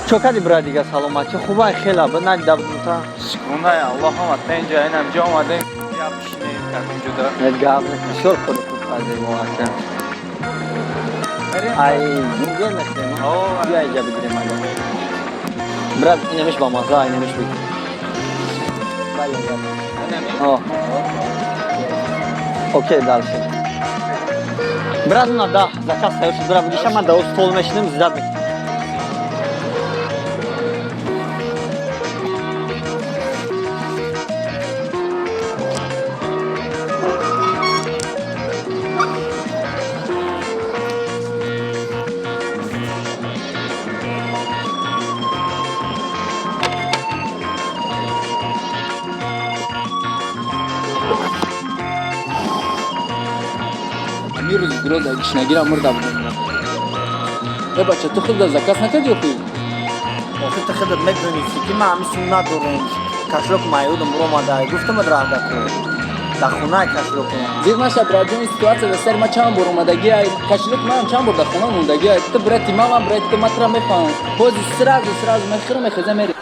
Чо кади, брат, дига саломатӣ хубай? Хела ба надида будем та. Шукрона Аллоҳ, омад инҷа, инам ҷо омадем. Я бишинем какун ҷуда. Нет, гап не, бисёр кори хуб кардем мо, ака. Ай, бургер мехӯрем? Бия, инҷа бигирем агар. Брат, инамиш ба маза, инамиш бигир. Бале, бале. О. Окей, дальше. Брат, на да, заказ тайёр шуд. Брат, бигиша, ман да стол мешинем, зиёд мекунем. Ами рӯзи гироза гишнагира мурда будем. Э, бача, ту худда заказ накардӣ охи? Охи, ту худат медонисти, ки ман ҳами сум надорам. Кошелёк маёдам буромада. Гуфтамад, раҳда ку. Дар хонаи кошелёкам. Зир наша, братҷон, ситуация дар сари ма чанд бор омадагӣ, кошелёк манам чанд бор дар хона мондагӣ. Ту брати ма, ман брати ту, ма тура мефаҳмам. Ҳози сразу сразу мехӯрам, мехезам, мерем.